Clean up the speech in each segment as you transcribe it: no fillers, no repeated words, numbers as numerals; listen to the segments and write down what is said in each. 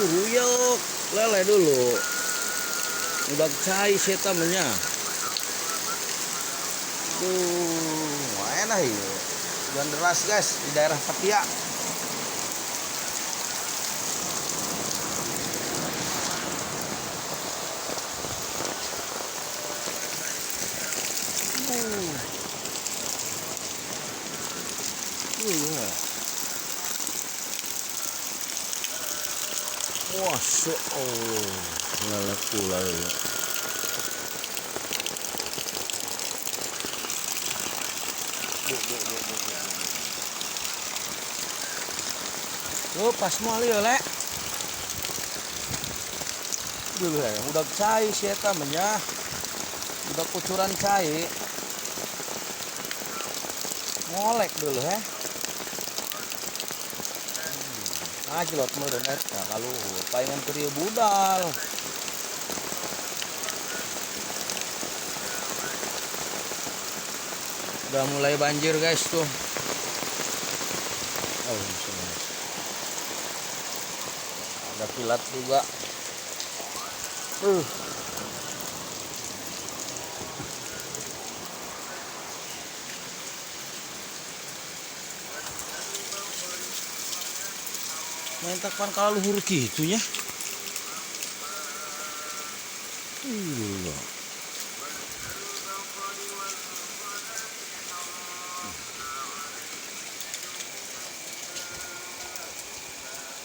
Ruyuk lele dulu. Udah cai sih tamanya. Duh, enak ya. Hujan deras guys di daerah Patia. Masya Allah, lele pula ya. Tuh pas mau ya lek. Dulu ya, udah cai sih eta mah. Udah kucuran cai. Ngolek dulu ya. Ngajlot meureun eta kaluhur, palingan keur ieu budal. Udah mulai banjir guys tuh. Oh, ada kilat juga. Main takpan kalau luhur gitu ya.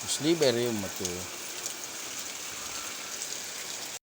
Asli berium tuh.